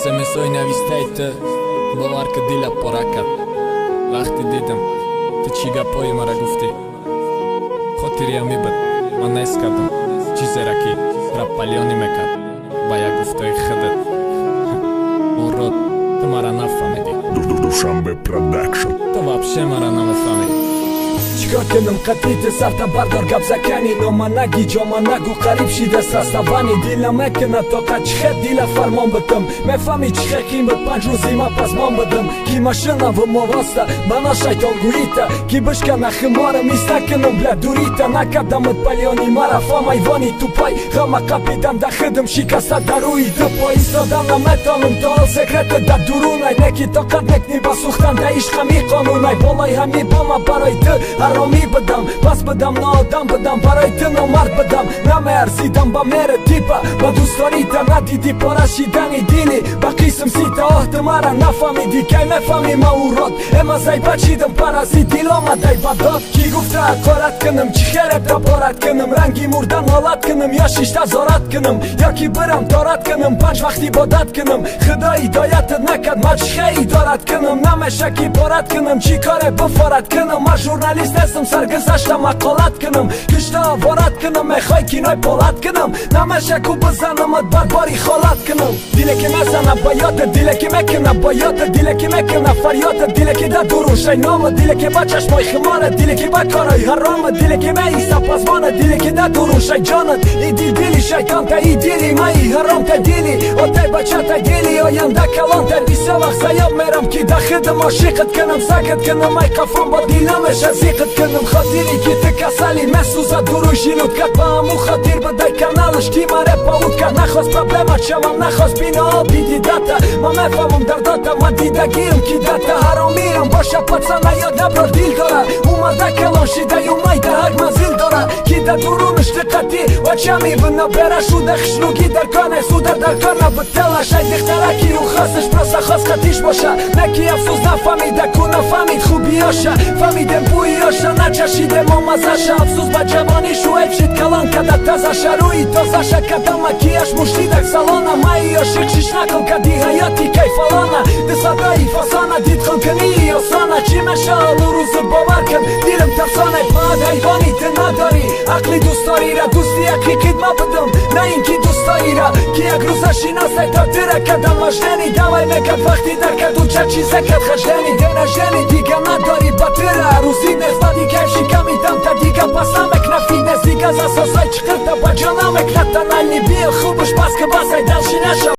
СМСои навистаи ту, бовар ки, дила пора кард. Вақте дидам, ту чӣ гапҳое мара гуфтӣ, хотириам мебуд. Ман нест кардам чизеро, ки раппалёнӣ мекард. Ба як гуфтаи худат, урод, ту мара нафаҳмидӣ. Душанбе Продакшн. Ту вообще мара намефаҳмӣ. Чикор кунам қатити сарта бардор, гап закани нома наги, ҷома нагу, қариб шидаст расставани. Дила мекунад тоқат, чихе дила фармон битам? Мефаҳми, чихе қин буд? 5 рӯзи ма пасмон будам, ки машинаву мовоста мана шайтонгӯита, ки бишкана химорам, ис накунам, бля, дурита накардамат палёни мара фам, айвони тупай ғама қапидам да хидм, шикаста дар рӯи ду по истодан наметонам. То ҳол секрета да дурунай, неки тоқат мекни ба сӯхтан да ишқами қонунай. Болои ҳами бома барои ту ҳаромӣ будам, пас будам, ноодам будам, барои ту номард будам, намеарзидам ба мери типа, ба дӯстдорита. Надидӣ пора шидани дили ба қисм сита. Оҳ, ту мара нафаҳмидӣ, кай мефаҳмӣ ма, урод? Эмазай бачидам, паразит, дил омадай ба дод. Кӣ гуфта ҳақорат кунам, чӣ хереб таборат кунам, ранги мурдан ҳолат кунам, ё шишта зорат кунам, ё ки бирам торат кунам, панҷ вақт ибодат кунам? Худо ҳидоятат накард, ма чӣ хе идорат кунам? Намеша ки борат кунам, чӣ коре бифорат кунам? Ма журналист нестам, саргузашта мақолат кунам, кишта ворат кунам, мехоҳӣ кинои полат кунам? Намеша ку бизанамат, барбори холат кунам. Диле ки мезана ба ёдат, диле ки мекуна ба ёдат, диле ки мекуна фарёдат, диле ки да дурушай номат, диле ки ба чашмои химорат, диле ки ба корои ҳаромат, диле ки меиста пасмонат, диле ки да дурушай ҷонат. И дил дили шайтонта, и дили маи ҳаромта, дили отай бачата, дили оянда калонта. Бисёр вақт заёб мерам, ки да хидм ошиқат кунам, сакат кунам, ай қафон бо дил намеша зиқат кунам. Хотире ки ту касали месӯзад дуруи желудкат, ба ҳамун хотир бидай каналаш, ки маре пауд кард. Нахост проблема шавам, нахост бино бидидата. Ма мефаҳмам дардота, ма дидагиам, ки дата ҳаромиам боша. Пацана ёд наброр, дил дора, умада калон шидаю майда ҳак манзил дора, ки да дурунаш диққати вачами бинабера шуда хишнугӣ дар кор суда дар кор набуд. Телашай дихтараки ӯ хосташ, просто хост қатиш боша, не ки афсӯс, нафаҳмида ку, нафаҳмид хубиёша. Фаҳмидем бӯиёша, начашидем омазаша. Афсӯс ба ҷавонӣ, шуайб шид калон када тазаша, рӯи тозаша када макияж, муштидак салона. Маи ошиқ шиш накун, кади ҳаёти кайфалона, дисадаи фасона дид хункунии осона. Чӣ мешаалу рӯзу, бовар кун, дилам тарсона. Баъд ҳайвони, ту надорӣ ақли дӯстдорира, дӯсти ҳақиқит ма будам, на ин ки дӯстдоира, ки як рӯза шиносай то тира кадам машнени давай мекард. Вақти дар карду ча чизе кард хаждени денажени дига надорӣ ба тира рӯзӣ нест. Баъди кайф шиками дамта дига пас намекна, фитнес дига засосай чиқирта ба ҷо намекна. Тональный биё, хубуш бас ки, басай, дальше наша.